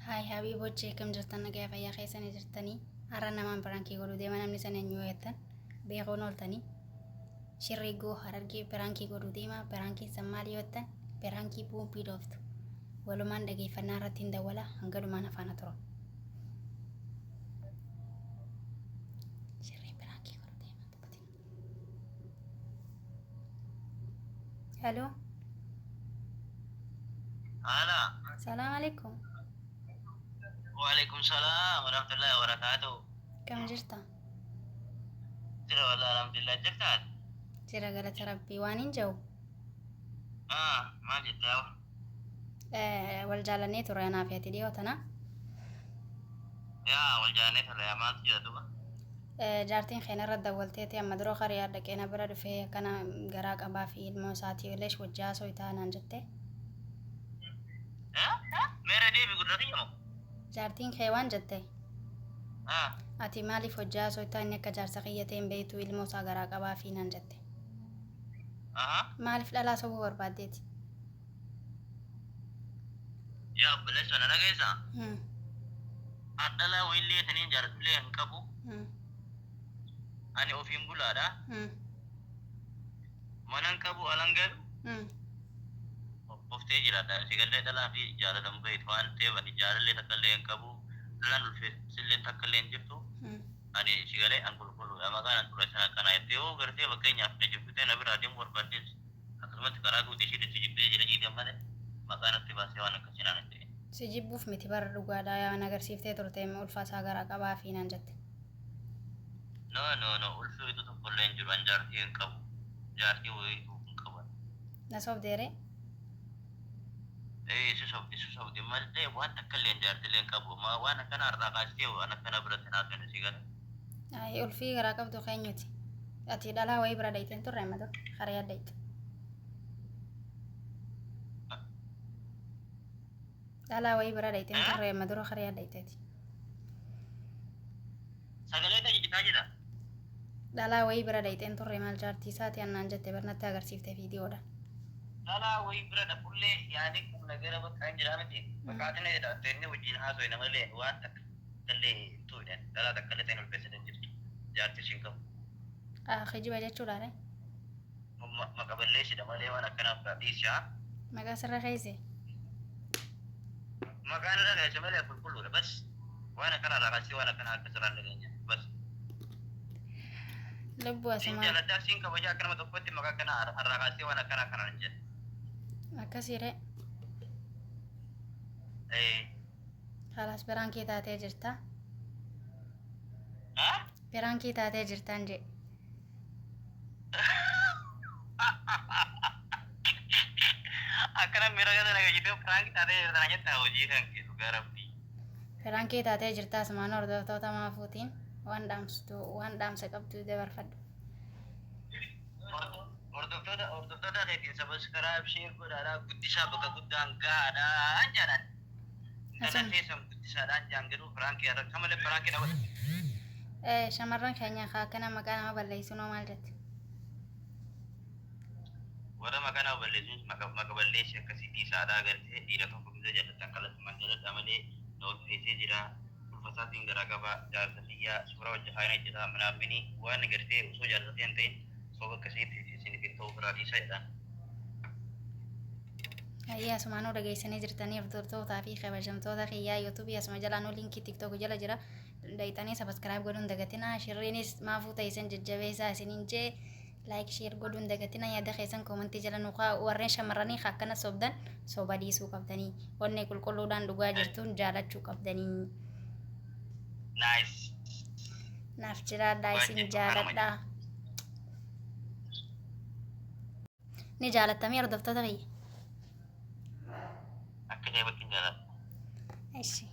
Haay habiibochee, akkam jirtan? Nagaa fayyaa keessanii jirtanii? Har'a namaan piraankii godhuu deema. Namni sana eenyu jettan beekuun ooltanii. Shirriiggoo Harargee piraankii godhuu deema. Piraankiin san maal yoo jettan, piraankii boombii dhooftu. Walumaan dhageeffannaa irratti hin dawwala, hanganumaan afaana tura. Shirriin piraankii godhuu deema dubbatina. Hello. Haala. Salaam alaikum. Waalaikum salaam warahmatullahi wabarakatuh. Kam jirta? Jira wallah, alhamdulillah, jirtaa? Jira, galata rabbii. Waan hin jiru. Ah, maal jettaa? Wal jaalannee turre anaa fi ati dhiyoo tana. Yaa, wal jaalannee turre, yaa, maaltu jira duuba? Jaartiin keenya irra dawwalteeti amma dura kariyaa dhaqee na bira dhufee akkana garaa qabaa fi ilmoo isaatii leesh wajji haasoo itaa naan jette. Eh? Meera deebi guddaa kiyya moo? Jaartiin kee waan jette. Ah, Ati maaliif hojii haasoo itaa, inni akka jaarsa kiyya ta'e hin beektu, ilmoo isaa garaa qabaa fi naan jette. Aha. Maaliif dhalaa sobuu barbaaddeeti? Yaa obboleessa, na dhageessaa? Hmm. An dhalaa wayillee taniin jaaladhullee hin qabu. Ani ofiin bulaadha. Manan qabu, alan galu. Qoftee jiraadha. Si gallee dhalaa fi jaalala hin beektu waan ta'eef ani jaalallee takka illee hin qabu. Dhalaan ulfeessillee takka illee hin jirtu. Ani si galee an qulqulluudha. Maqaan an xureessan akkana jettee yoo gartee fakkeenyaaf na jibbitee na biraa deemuu barbaaddes, akkasumatti karaa guute ishee si jibbee jala jiitan malee maqaa natti baasee waan akkasii naan hin ta'in. Si jibbuuf miti bara, dhugaadha, yaa na agarsiiftee turte, ulfa isaa garaa qabaa fi naan jette. No, no, no, ulfi wayituu tokko illee hin jiru. An jaartii hin qabu. Jaartii wayituu hin qaban. Na sobdeere? Ee, si sobdi, si sobdi malee waan takka illee jaartii illee hin qabu. Ma waan akkana har'aa kaastee waan akkana biratti naa kennu, si gala. Ay, ulfii garaa qabdu keenyuti. Ati dhalaa wayii bira dhayxeen turre amma dura karaa dhayxu. Dhalaa wayii bira dhayxeen turre amma dura karaa dhayxeeti. Sagalee kan jijjitaa jira. Dhalaa wayii bira dhayxeen turre, maal jaartii isaati annaan jette barnatti agarsiifte viidiyoodha. Dhalaa wayii bira dhaqullee yaani humna gara bakka hin jiraa miti. Fakkaatina jedha inni wajjin haasofne malee waan takka illee hin tuqne. Dhalaa takka illee ta'in ulfeessite hin jirtu. Jaartii hin qabu. Ah, kijiba jechuudha re. Maqa balleessidha malee waan akkanaaf dhiisi haa. Maqaa sirra keesse. Maqaan irra keessa malee qulqulluudha bas. Waan akkana irraa kaasee waan akkana akka sirraan dhageenya bas. Lubbuu Siin asumaa jaaladhaa, siin kabajaa, akka nama tokkotti maqaa akkana irraa kaasee waan akkana akkanaan hin jedhe. Akkasii re. Ee. Kalaas, piraankii taatee jirta. Haa? Piraankii taatee jirtaan jee. Akkana miira gata nagajitee prank taatee jirta jettaa, hojii kan kee dhugaa rabbii. Piraankii taatee jirta. Asumaan hordoftoota maafuutiin waan dhaamsitu, waan dhaamsa qabdu dabarfadhu. Hordoftoota keetiin subscribe, share godhaadhaa guddisaa, bakka guddaan gahaadhaan jedhan. Intala keessan guddisaadhaan jaan, garuu prankii akka malee prankii nama. Shamarran keenya kaa akkana maqaa nama balleessunoo maal jette? Warra maqaa nama balleessuun maqa balleessi akkasii dhiisaadhaa. Gartee dhiira tokko gizee jaallattan kallattumaan jaalladha malee na ulfeessee jira, ulfa isaatiin garaa qaba, jaarsa kiyyaa suuraa wajji kaayina jira minaammini waan gartee osoo jaarsa kiyya hin ta'in soba akkasiitti isiniif hin ta'u, biraa dhiisaa jedhaan. Hayyee, asumaanuu dhageessanii jirtanii, hordoftootaa fi kabajamtoota kiyyaa YouTubeii, asuma jalaanuu linkii TikTok jala jira. Dhayxanii subscribe godhuun dagatina. Shirriinis maafuu ta'isan jajjabeessaa isiniin jee, like, share godhuun dagatina. Yaada keessan commentii jala nu kaa. Warreen shamarranii akkana sobdan soba dhiisuu qabdanii. Onnee qulqulluudhaan dhugaa jirtuun jaalachuu qabdanii. Nice. Naaf jiraadhaa, isin jaaladhaa. Ni jaalattamii, hordoftoota kiyya? Akka ajaa'ibatti hin jaaladha. Ishi.